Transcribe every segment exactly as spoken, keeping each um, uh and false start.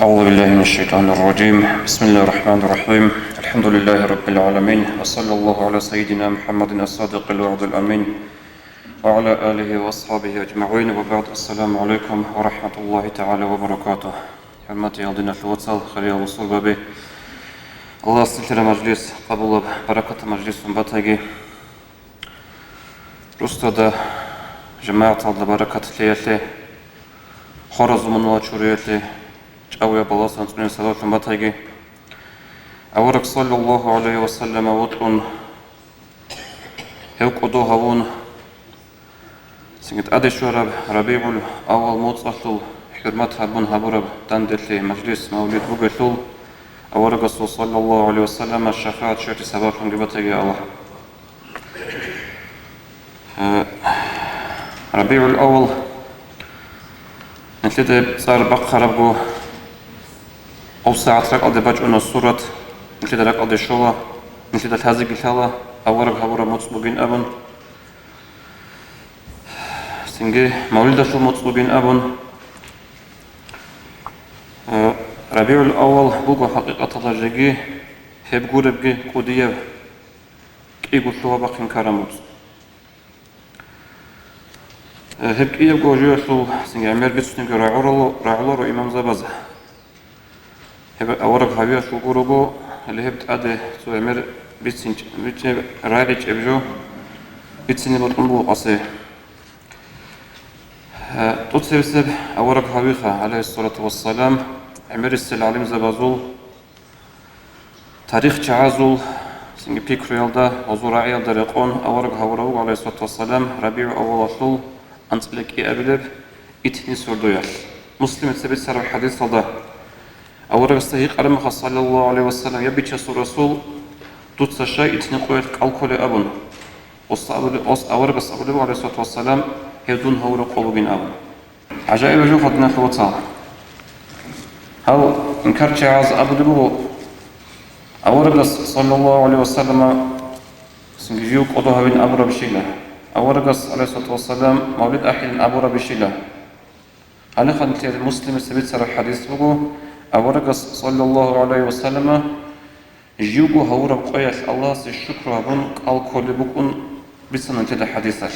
أعوذ بالله من الشيطان الرجيم. بسم الله الرحمن الرحيم. الحمد لله رب العالمين. وصلى الله على سيدنا محمد الصادق الوعد الأمين وعلى آله وأصحابه أجمعين. وبعد. السلام عليكم ورحمة الله تعالى وبركاته. ХӀурматиял диналъул вацал, хириял бусурбаби! Аллагьас нилъер мажлис къабулаб, баракатаб мажлисун батаги. Росдада жамагӀаталда баракат лъеялъе, хваразумуналъ чуриялъе, чӀавияб баласан цӀунел сабаблъун батаги. Авараг саллаллагьу гӀалайгьи ва саллама вокьун, гьев кӀодо гьавун, цинги тӀаде щвараб РабигӀул авал моцӀалъул хӀурмат гьабун гьабураб данделъи мажлис-мавлид бугелъул, аварагасул саллаллагьу гӀалайгьи ва саллама шафагӀат щвеялъе сабаблъунги батаги Аллагь. Э, РабигӀул авал, нилъеда гьеб цӀар бахъарабго, гьеб сагӀат ракӀалде бачӀуна сурат, нилъеда ракӀалде щола, нилъеда лъазеги лъала, авараг гьавураб моцӀ бугин абун, цинги мавлидалъул моцӀ бугин абун. Э, РабигӀул авал буго хӀакъикъаталда жеги гьеб гуребги кӀудияб кӀиго лъугьа-бахъин ккараб моцӀ. Э, гьеб кӀиябго жоялъул цинги гӀемер бицунебги рагӀуларо, рагӀуларо имамзабаз. Гьеб авараг гьавиялъул гурого, гьеле гьеб тӀаде цо гӀемер бицинчӀ-, бичӀеб, рагӀичӀеб жо бицине бокьун буго къасе. Э, тӀоцебесеб авараг гьавиха, гӀалайгьиссалату вассалам, гӀемерисел гӀалимзабазул, тарихчагӀазул, цинги пикруялда, гьезул рагӀиялда рекъон авараг гьавурав вуго, гӀалайгьиссалату вассалам, РабигӀул авалалъул анцӀила кӀиабилеб итни сордоялъ. Муслимица бицараб хӀадисалда аварагасда гьикъараб мехалъ, саллаллагьу гӀалайгьи ва саллам: «Я, Бичасул Расул, дуца щай итни къоялъ кӀал кколеб?» абун. Гьес абулеб-, гьес аварагас абулеб, гӀалайгьиссалату вассалам, гьев дун гьавураб къо бугин абун. ГӀажаибаб жо, диналъул вацал. Гьал инкарчагӀаз абулеб буго, аварагас, саллаллагьу гӀалайгьи ва саллама, цинги жив кӀодо гьавин абурабищила, аварагас, гӀалайгьиссалату вассалам, мавлид ахӀилин абурабищила. Гьале хадуб Муслимица бицараб хӀадис буго, аварагас, саллаллагьу гӀалайгьи ва саллама, живго гьавураб къоялъ Аллагьасе шукру гьабун кӀал кколеб букӀун бицана нилъеда хӀадисалъ.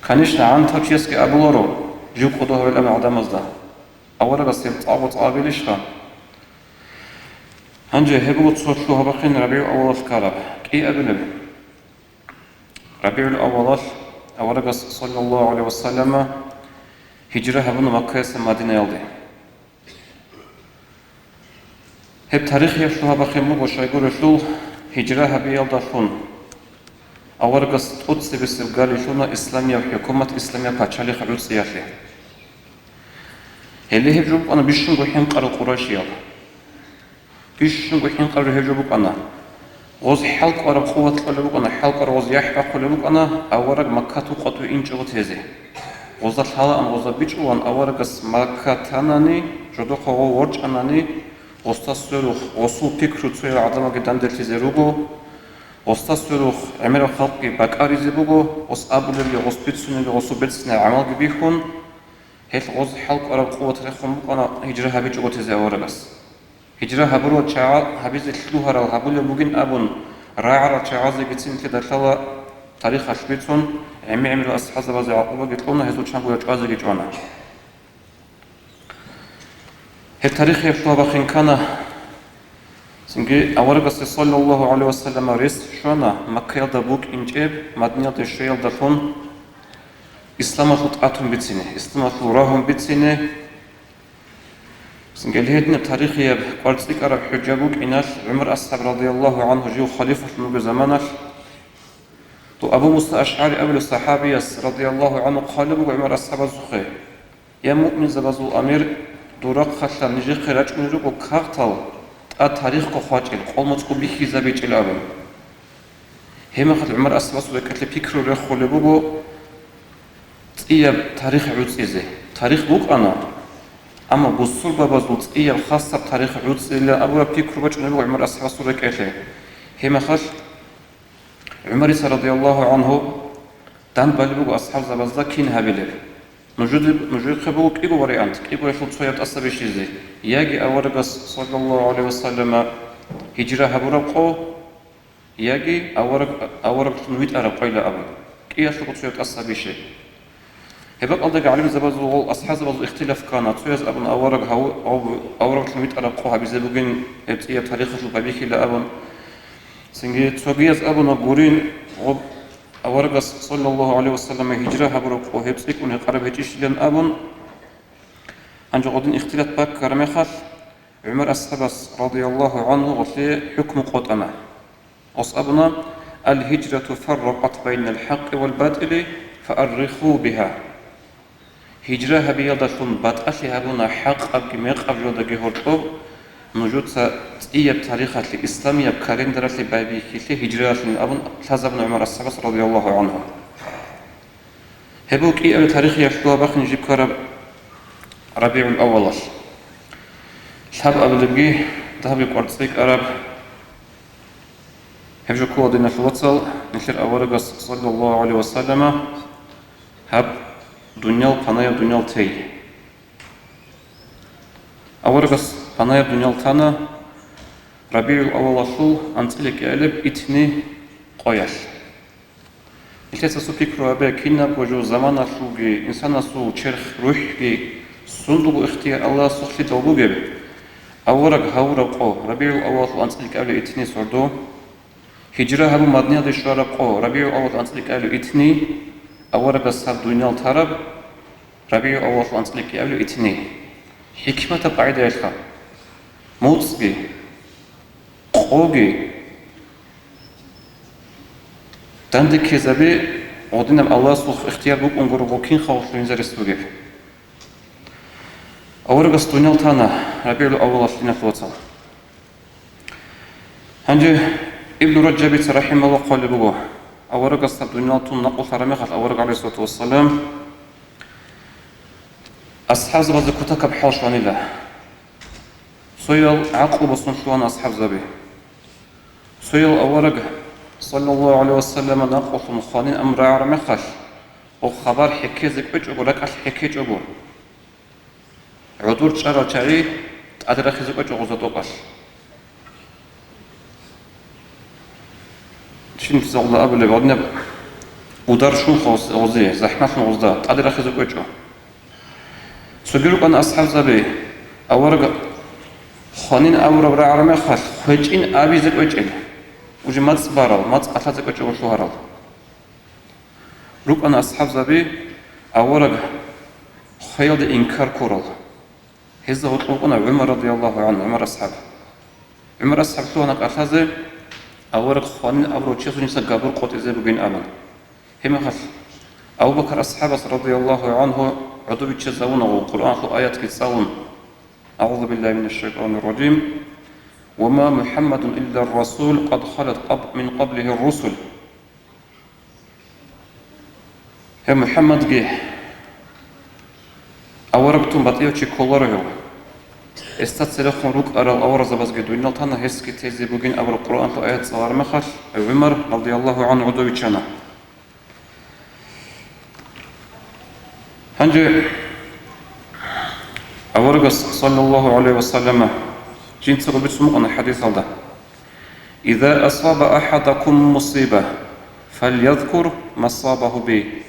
Конечно, гӀантав чиясги абуларо жив кӀодо гьавилан гӀадамазда. Аварагас гьеб цӀакъго цӀа абилищха? Гьанже гьеб буго цо лъугьа-бахъин РабигӀул авалалъ ккараб. КӀиабилеб. РабигӀул авалалъ аварагас, саллаллагьу гӀалайгьи ва саллама, гьижра гьабуна Маккаяса Мадинаялде. Гьеб тарихияб лъугьа-бахъин буго, щайгурелъул гьижра гьабиялдалъун аварагас тӀоцебесеб гали лъуна исламияб хӀукумат, исламияб пачалихъ гӀуцӀиялъе. Гьеле гьеб жо букӀана бищунго хӀинкъарал къурайшиял. Бищунго хӀинкъарал гьеб жо букӀана. Гъоз хӀалкӀвараб къуват кьолеб букӀана, хӀалкӀвараб гъоз яхӀ бахъулеб букӀана авараг Маккатул къватӀиве инчӀого тезе. Гъозда лъалаан, гъозда бичӀчӀулаан аварагас Макка танани, жодохъа гъов ворчӀанани, гъоста сверухъ гъосул пикру цоял гӀадамалги данделъизе руго, гъоста сверухъ гӀемерал халкъги бакӀаризе буго, гъос абулебги, гъос бицунебги, гъосул берцинаб гӀамалги бихьун, гьелъ гъоз хӀалкӀвараб къуват рехун букӀана гьижра гьабичӀого тезе аварагас. Гьижра гьабурал чагӀаз гьабизе лъугьарал гьабулеб бугин абун рагӀарал чагӀазегицин лъида лъала тарихалъ бицун, гӀемер-гӀемерал асхӀабзабазе гӀакъубаги кьуна, гьезул чанго чӀвазеги чӀвана. Гьеб тарихияб лъугьа-бахъин ккана. Цинги аварагасде, саллаллагьу гӀалайгьи ва саллама, рес щвана Маккаялда букӀинчӀеб, Мадинаялде щвеялдалъун исламалъул тӀатун бицине, исламалъул рагьун бицине. Цинги гьединаб тарихияб кӀвар цӀикӀкӀараб хӀужа букӀиналъ, ГӀумар асхӀаб, радияллагьу гӀангьу, жив халифалъун вугеб заманалъ, дов Абу Муса АшгӀари абулев сахӀабияс, радияллагьу гӀангьу, хъвалеб буго ГӀумар асхӀабасухъе: «Я муъминзабазул амир, дур рахъалъа нижехъе рачӀунел руго кагътал, тӀад тарихго хъвачӀел, къолмоцӀго бихьизабичӀел», – абун. Гьеб мехалъ ГӀумар асхӀабасул рекӀелъе пикру рехулеб буго цӀияб тарих гӀуцӀизе. Тарих букӀана, амма бусурбабазул цӀияб хасаб тарих гӀуцӀила абураб пикру бачӀунеб буго ГӀумар асхӀабасул рекӀелъе. Гьеб мехалъ ГӀумарица, радияллагьу гӀангьу, дандбалеб буго асхӀабзабазда кин гьабилеб. Нужеде, нужехъе буго кӀиго вариант, кӀигоялъул цояб тӀаса бищизе: яги аварагас, саллаллагьу гӀалайгьи вассаллама, гьижра гьабураб къо, яги авараг, авараглъун витӀараб къойила абун, кӀиялъул цояб тӀаса бище. Гьеб бакӀалдаги гӀалимзабазул гъол асхӀабзабазул ихтилаф ккана, цояз абун авараг гьав-, гьав-, авараглъун витӀараб къо гьабизе бугин, гьеб цӀияб тарихалъул байбихьила абун. Цинги цогияз абуна гурин, гъоб аварагас, саллаллагьу гӀалайгьи вассаллама, гьижра гьабураб къо гьеб цӀикӀкӀун гьекъараб гьечӀищилан абун. Гьанже гъодин ихтилат баккараб мехалъ, ГӀумар асхӀабас, радияллагьу гӀангьу, гъолъие хӀукму къотӀана. Гъос абуна: «Ал-гьижрату фарракъат байнал хӀакъи вал батӀили, фаарриху бигьа». Гьижра гьабиялдалъун батӀалъи гьабуна хӀакъабги мекъаб жодаги гьоркьоб, нужеца цӀияб тарихалъе, исламияб календаралъе байбихьилъе гьижраялъин абун лъазабуна ГӀумар асхӀабас, радияллагьу гӀангьу. Гьеб буго кӀиабилеб тарихиялъ дагьаб бахъин жиб ккараб РабигӀул-аввалалъ. Лъабабилебги дагьабги кӀвар цӀикӀкӀараб. Гьеб жо ккола, диналъул вацал, нилъер аварагас, саллаллагьу гӀалайгьи вассаллама, гьаб дуниял, панаяб дуниял тей. Аварагас панаяб дуниял тана РабигӀул-аввалалъул анцӀила кӀиабилеб итни къоялъ. Нилъеца цо пикру гьабе, кинабго жо заманалъулги инсанасул черх, рухӀги сундулго ихтияр Аллагьасухъ лъидал бугеб? Авараг гьавураб къо, РабигӀул-аввалалъул анцӀила кӀиабилеб итни сордо, гьижра гьабун Мадинаялде щвараб къо, РабигӀул-аввалалъул анцӀила кӀиабилеб итни, аварагас гьаб дуниял тараб, РабигӀул-аввалалъул анцӀила кӀиабилеб итни. ХӀикматаб къагӀидаялъха, муцӀги, къоги данде ккезаби, гъодинаб Аллагьасухъ ихтияр букӀун гуро гъо кин хавалъ гьинзарес бугеб. Аварагас дуниял тана РабигӀул-аввалалъ, диналъул вацал. Гьанже Ибну Раджабица, рахӀимагьуллагь, хъвалеб буго, аварагас гьаб дуниял тун накъулъараб мехалъ авараг, гӀалайгьиссалату вассалам, асхӀабзабазда кутакаб хӀал щванила. Цоял гӀакълу босун лъугьана асхӀабзаби. Цоял авараг, саллаллагьу гӀалайгьи вассаллама, накъулъун хванин абун рагӀараб мехалъ, гъо хабар хӀеккезе кӀвечӀого, ракӀалъ хӀеккечӀого, гӀодор чӀарал чагӀи тӀаде рахизе кӀвечӀо гъоза тӀокӀалъ. Щинаб загъула абулеб гьадинаб удар щун гъоз-, гъозе, захӀмалъун гъозда тӀаде рахизе кӀвечӀо. Цоги рукӀана асхӀабзаби, авараг хванин абураб рагӀараб мехалъ, хвечӀин абизе кӀвечӀел, уже мацӀ барал, мацӀ кӀалъазе кӀвечӀого лъугьарал. РукӀана асхӀабзаби, авараг хвеялде инкар ккурал. Гьезда гьоркьов вукӀана ГӀумар, радияллагьу гӀангьу, ГӀумар асхӀаб. ГӀумар асхӀаб лъугьана кӀалъазе, авараг хванин абурав чиясул жинца габур къотӀизе бугин абун. Гьебмехалъ Абу Бакр асхӀабас, радияллагьу гӀангьу, гӀодов виччазавуна ва Къуръаналъул аятги цӀалун: «АгӀузу биллагьи минаш шайтӀанир ражим. Ва ма МухӀаммадун илла расул, къад халат къаб-, мин къаблигьир русул». Гьев МухӀаммадги аварагтун батӀияв чи кколаро гьев. Гьесда церехун рукӀарал аварагзабазги дуйнал тана, гьесги тезе бугин абураб Къуръаналъул аят цӀалараб мехалъ, ГӀумар, радияллагьу гӀангьу, гӀодов виччана. Гьанже аварагас, саллаллагьу гӀалайгьи ва саллама, жинцаго бицун букӀана хӀадисалда: «Иза асаба ахӀадакум мусиба, фальязкур ма сабагьу би,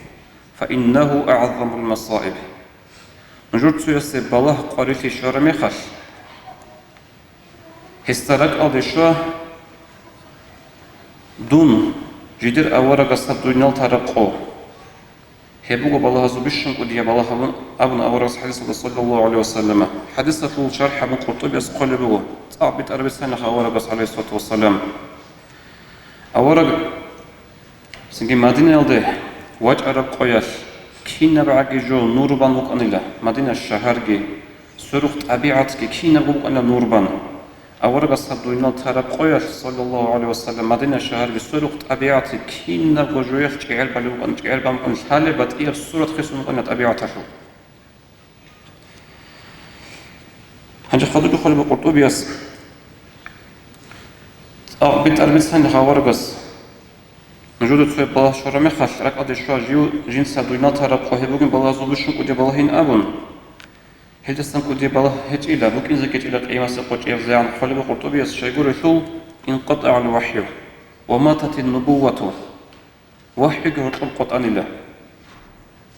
фаиннагьу агӀзамул масаиб». Нужер цоясе балагь къварилъи щвараб мехалъ, гьесда ракӀалде щва дун, жидер аварагасда дуйнал тараб къо. Гьеб буго балагьазул бищун кӀудияб балагь абун, абуна аварагас хӀадисалда, саллаллагьу гӀалайгьи ва саллама. ХӀадисалъул шархӀ гьабун КъуртӀубияс хъвалеб буго, цӀакъ битӀараб бицанилаха аварагас, гӀалайгьиссалату вассалам. Авараг Цинги Мадинаялде вачӀараб къоялъ кинабгӀаги жо нур бан букӀанила, Мадина шагьарги, сверухъ тӀабигӀатги кинабго букӀанила нур бан. Аварагасда дуйнал тараб къоялъ, саллаллагьу гӀалайгьи ва саллам, Мадина шагьарги, сверухъ тӀабигӀатги кинабго жоялъ чӀегӀер балеб букӀан, чӀегӀер бан букӀан, лъалеб батӀияб сурат хисун букӀанила тӀабигӀаталъул. Гьанже хадуб хъвалеб КъуртӀубияс, цӀакъ битӀараб бицанилаха аварагас, нуж Жуду цояб балагь щвараб мехалъ, ракӀалде щвай жив жинца дунял тараб къо гьеб бугин балагьазул бищун кӀудияб балагьин абун, гьелдасан кӀудияб балагь гьечӀила, букӀинзе кӀечӀила къиямасеб къочӀияб зегӀан. Хъвалеб Къуртубияс щайгурелъул: «ИнкъатагӀал вахӀю, ва мататин нубуввату», вахӀюги гьоркьоб къотӀанила.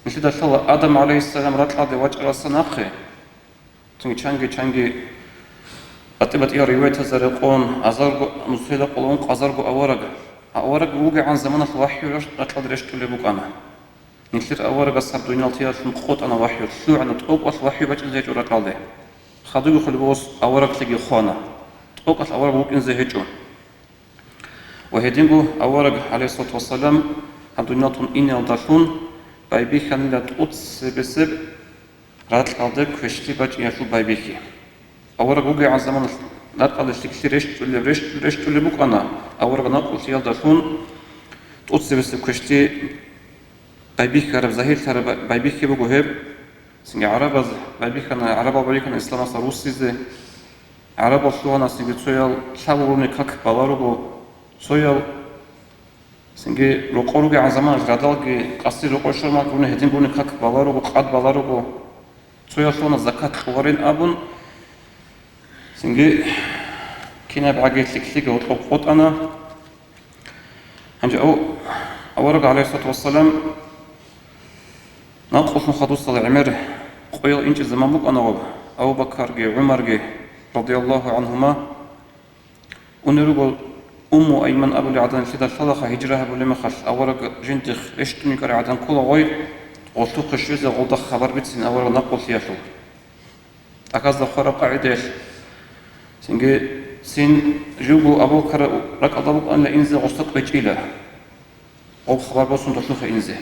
Нилъеда лъала Адам гӀалайгьиссалам ракьалде вачӀаралдаса нахъе, цинги чанги-чанги батӀи-батӀиял риваятазда рекъон, азарго, нусила къоло ункъазарго авараг. Авараг вугегӀан заманалъ вахӀю раш-, ракьалде рещтӀулеб букӀана. Нилъер аварагас гьаб дуниялалъ тиялъун къотӀана вахӀю, лъугӀана, тӀокӀалъ вахӀю бачӀизе гьечӀо ракьалде. Хадуги хъулбос авараглъиги хвана, тӀокӀалъ авараг вукӀинзе гьечӀо. Ва гьединго авараг, гӀалайгьиссалату вассалам, гьаб дуниялалъун иниялдалъун байбихьанила тӀоцебесеб ракьалде квешлъи бачӀиялъул байбихьи. Авараг вугегӀан заманалъ ракьалде лъикӀлъи рещтӀулеб, рещтӀ-, рещтӀулеб букӀана, авараг накъулъиялдалъун тӀоцебесеб квешлъи байбихьараб, загьирлъараб байбихьи буго гьеб. Цинги гӀарабаз байбихьана, гӀарабал байбихьана исламасда руссизе. ГӀарабал лъугьана, цинги цоял лъаб гурони как баларуго, цоял цинги рокъор ругегӀан заманалъ радалги къаси рокъор щвараб мехалъ гурони гьедин гурони как баларуго, къад баларуго. Цоял лъугьана закат кьурин абун, цинги кинабгӀаги лъикӀлъиги гьоркьоб къотӀана. Гьанже ав-, авараг, гӀалайгьиссалату вассалам, накъулъун хадусал гӀемер къоял инчӀеб заман букӀана ва Абу Бакарги ГӀумарги, радияллагьу гӀангьума, унел руго. Умму Айман абулей гӀадан нилъеда лъалаха, гьижра гьабулеб мехалъ авараг жиндихъ рещтӀун йикӀарай гӀадан ккола гъой, гъолъухъе щвезе, гъолда хабар бицин авараг накъулъиялъул. ТӀахьазда хвараб къагӀидаялъ, цинги цин живго Абу Бакар ракӀалда букӀанила инзе гъосда кӀвечӀила, гъоб хабар босун долъухъе инзе.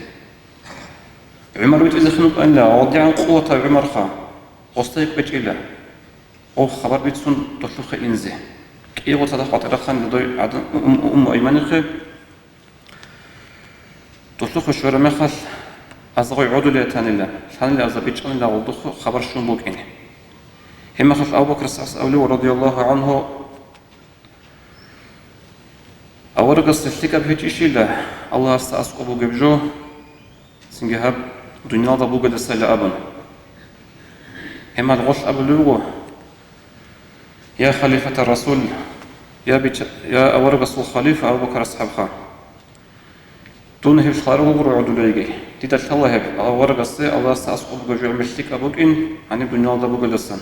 ГӀумар витӀизехин вукӀанила, гъолдигӀан къуватав ГӀумарха, гъосда кӀвечӀила, гъоб хабар бицун долъухъе инзе. КӀиго цадахъ батӀа рахъанила дой гӀадан-, Ум-, Умму Айманихъе. Долъухъе щвараб мехалъ, аза гъой гӀодулей танила, лъанила аза бичӀчӀанила гъолдухъ хабар щун букӀине. Гьеб мехалъ Абу Бакр ас-, ас-, абулев, радияллагьу гӀангьу, аварагасда лъикӀаб гьечӀищила Аллагьасда аскӀоб бугеб жо, цинги гьаб дуниялда бугелдасайила абун. Гьеб мехалъ гъолъ абулеб буго: «Я халифата Расул, я бича-, я аварагасул халифа Абу Бакр асхӀабха, дун гьеб лъаларого гуро гӀодулейги. Дида лъала гьеб аварагасде Аллагьасда аскӀоб бугеб жо гӀемер лъикӀаб букӀин гьаниб дуниялда бугелдасан.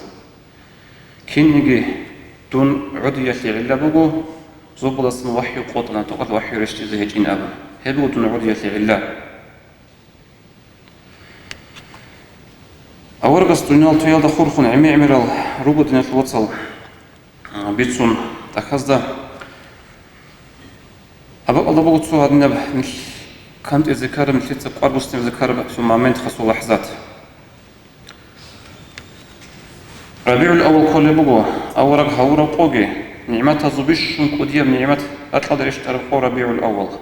Кинниги дун гӀодиялъе гӀилла буго, зобалдасан вахӀю къотӀана, тӀокӀалъ вахӀю рещтӀизе гьечӀин абун. Гьеб буго дун гӀодиялъе гӀилла». Аварагас дуниял туялда хурхун гӀемер-гӀемерал руго, диналъул вацал, а, бицун тӀахьазда. Абакьалда буго цо гьадинаб нилъ кантӀизе ккараб, нилъеца кӀвар буссине ккараб цо момент, хасул лахӀзат. РабигӀул-аввал кколеб буго, авараг гьавураб къоги, нигӀматазул бищун кӀудияб нигӀмат ракьалде рещтӀараб къо РабигӀул-аввал.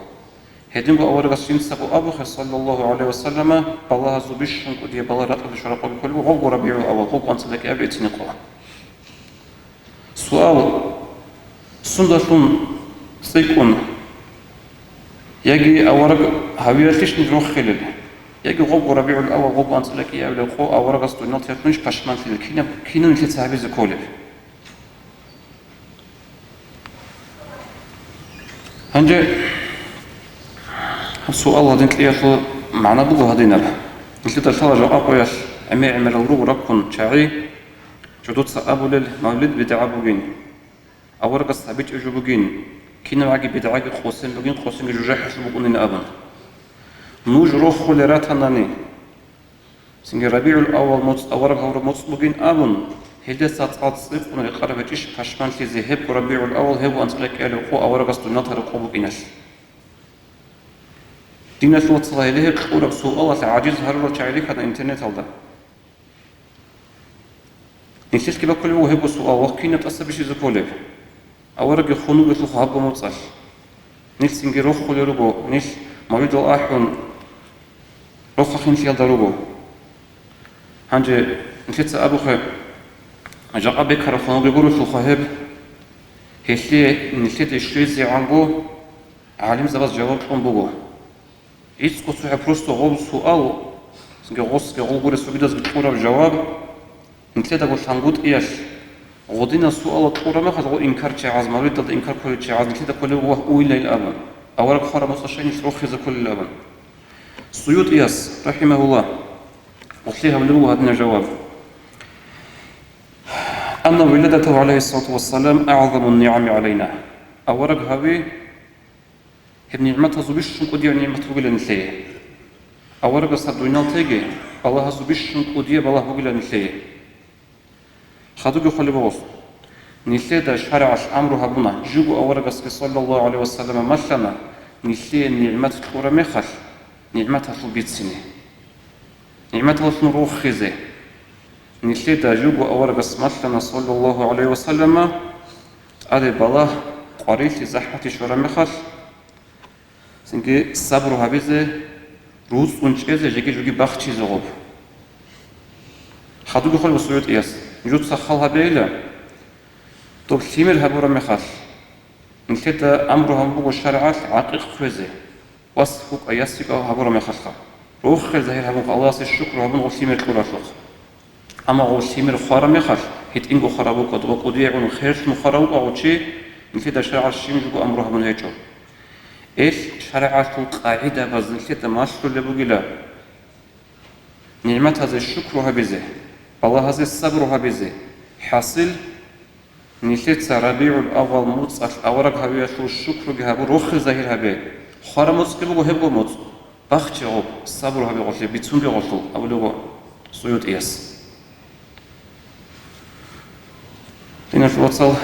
Гьединго аварагас жинцаго абухъе, саллаллагьу гӀалайгьи ва саллама, балагьазул бищун кӀудияб балагь ракьалде щвараб къоги кколеб буго гъобго РабигӀул-аввал, гъобго анцӀила кӀиабилеб гьечӀеб къо. Суал: сундалъун цӀикӀкӀун, яги авараг гьавиялъищ ниж рохелел, яги гъобго РабигӀул-аввал, гъобго анцӀила кӀиабилеб къо аварагас дуниял тергьунищ пашманлъилел, кинаб, кинаб нилъеца гьабизе кколеб? Гьанже гьаб суал гьадин кьеялъул магӀна буго гьадинаб. Нилъеда лъала жакъа къоялъ гӀемер-гӀемерал руго раккун чагӀи, жодоца абулел мавлид бидгӀа бугин. Аварагас гьабичӀеб жо бугин, кинабгӀаги бидгӀаги къосин бугин, къосинги жужахӀалъуб букӀунин абун. Нуж рохулел ратанани, цинги РабигӀул-аввал моцӀ авараг гьавураб моцӀ бугин абун, гьелдаса цӀакъ цӀикӀкӀун рекъараб гьечӀищ пашманлъизе гьебго РабигӀул-аввал, гьебго анцӀила кӀиабилеб къо аварагас дуниял тергьараб къо букӀиналъ? Диналъул вацал, гьеле гьеб кьураб суалалъ гӀажиз гьарурал чагӀи рихьана интернеталда. Нилъелъги баккулеб буго гьебго суал: вагь, кинаб тӀаса бищизе кколеб? Аварагги хун вугелъулха гьабго моцӀалъ. Нилъ цинги рохулел руго, нилъ мавлидал ахӀун, рохахинлъиялда руго. Гьанже нилъеца абухъе, жакъа бекараб хун вугеб гурелъулха гьеб, гьелъие нилъеде щвезегӀанго ГӀалимзабаз жаваб кьун буго. ГӀицӀго цохӀо просто гъоб суал, цинги гъосги гъол гурес ругидазги кьураб жаваб, нилъедаго лъангутӀиялъ гъодинал суал кьураб мехалъ, гъо инкарчи гӀаз, мавлидалда инкар кколел чи гӀаз, нилъеда кколеб вагь уйилайил абун, авараг хвараб муцӀалъ нилъ рохизе кколел абун. СуютӀияс, рахӀимагьуллагь, гъолъие гьабулеб буго гьадинаб жаваб. Анна виладатагьу, гӀалайгьиссалату вассалам, агӀзамун нигӀами гӀалайна. Авараг гьави гьеб нигӀматазул бищун кӀудияб нигӀмат бугилан нилъее. Аварагас гьаб дуниялалъеги балагьазул бищун кӀудияб балагь бугилан нилъее. Хадуги хъвалеб гъос. Нилъеда шаригӀалъ амру гьабуна, жуго аварагасги, саллаллагьу гӀалайгьи вассаллама, малъана, нилъее нигӀмат кьураб мехалъ, нигӀматалъул бицине. НигӀматалъун рохизе. Нилъеда жуго аварагас малъана, саллаллагьу гӀалайгьи вассаллама, тӀаде балагь, къварилъи, захӀмати щвараб мехалъ, цинги сабру гьабизе, руцӀцӀун чӀезе, жеги-жуги бахчизе гъоб. Хадуги хъвалеб СуютӀияс, жуца хал гьабейила, доб лъимер гьабураб мехалъ, нилъеда амру гьабун буго шаригӀалъ гӀакъикъ хвезе, вас вукӀа, яс йикӀа гьабураб мехалъха. Рохел загьир гьабун, Аллагьасе шукру гьабун, гъо лъимер кьуралъухъ. Амма гъо лъимер хвараб мехалъ, гьитӀинго хвараб букӀа, доб кӀудияб гӀун херлъун хвараб букӀа гъо чи, нилъеда шаригӀалъ щиб жуго амру гьабун гьечӀо. Эл шаригӀалъул къагӀидабаз нилъеда малъулеб бугила. НигӀматазе шукру гьабизе, балагьазе сабру гьабизе. ХӀасил, нилъеца РабигӀул-аввал муцӀалъ авараг гьавиялъул шукруги гьабу, рохел загьир гьабе. Хвараб муцӀги буго гьебго муцӀ. Бахчи гъоб, сабру гьабе гъолъе, бицунги гъолъул, абулеб буго СуютӀияс. Диналъул вацал,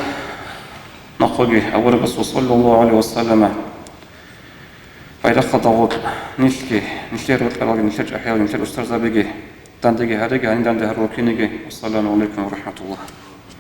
нахъоги аварагасул, саллаллагьу гӀалайгьи вассаллама, байрахъалда гъоркь нилъги, нилъер рокьалги, нилъер чӀахӀиялги, нилъер устарзабиги дандеги гьареги, гьанин данде гьарурал киниги. Вассаламу гӀалайкум ва рахӀматуллагь.